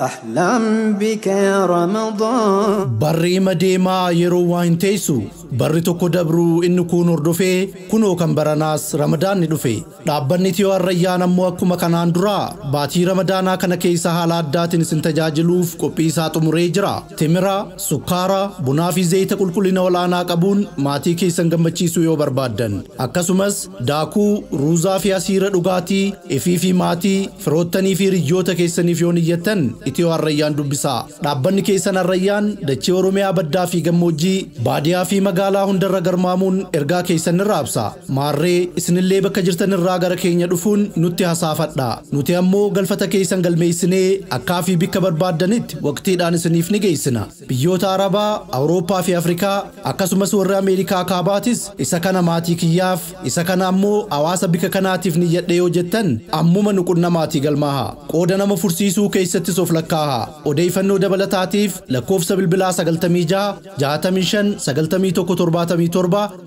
أحلم بك يا رمضان. Barri ima deemaa, yeroo waa hin teessu. Barri tokko dabruu inni kun hordofee kunoo kan baranaas Ramadaanni dhufe. Dhaabbanni Itiyoo Arrayyaan ammoo akkuma kanaan duraa baatii Ramadaanaa kana keessa haala addaatiin isin tajaajiluuf qophii isaa xumuree jira. Timira, sukkaara, bunaa fi zayita qulqullina olaanaa qabuun maatii keessan gammachiisuu yoo barbaaddan, akkasumas daakuu ruuzaa fi asiira dhugaatii ifii fi maatii firoottanii fi hiriyoota keessaniif yoo niyyattan, Itiyoo Arrayyaan dubbisaa. Dhaabbanni keessan Arrayyaan dachee Oromiyaa baddaa fi gammoojjii, baadiyaa fi magaalaa hundarra garmaamuun ergaa keessan irraa ibsa. Maarree isinillee bakka jirtan irraa gara keenya dhufuun nutti hasaafadha. Nuti ammoo galfata keessan galmeessinee akkaa fi bikka barbaaddanitti waqtiidhaan isiniif ni geessina. Biyyoota Arabaa, Awurooppaa fi Afrikaa, akkasumas warri Ameerikaa kaabaatis isa kana maatii kiyyaaf, isa kana ammoo hawaasa bikka kanaatiif niyyadhe yoo jettan, ammuma nu qunnamaatii galmaaha. Qooda nama fursiisuu keessattis of lakkaaha. Odeeffannoo dabalataatiif lakkoofsa bilbilaa 96 65 91 77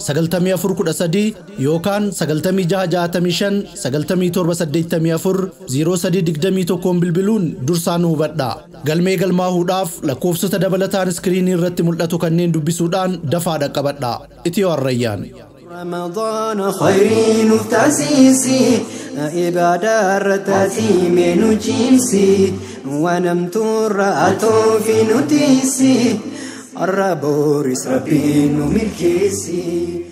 94 13 yookaan 96 65 97 84 03 21 bilbiluun dursaa nu hubadha. Galmee galmaahuudhaaf lakkoofsota dabalataan iskiriinii irratti mul'atu kanneen dubbisuudhaan dafaa dhaqqabadha. Itiyoo Arrayyaan. رمضان خير تاسيسي عبادة رتاتي من جنسي ونمت رأتو في نتيسي الربورس ربين ملكيسي.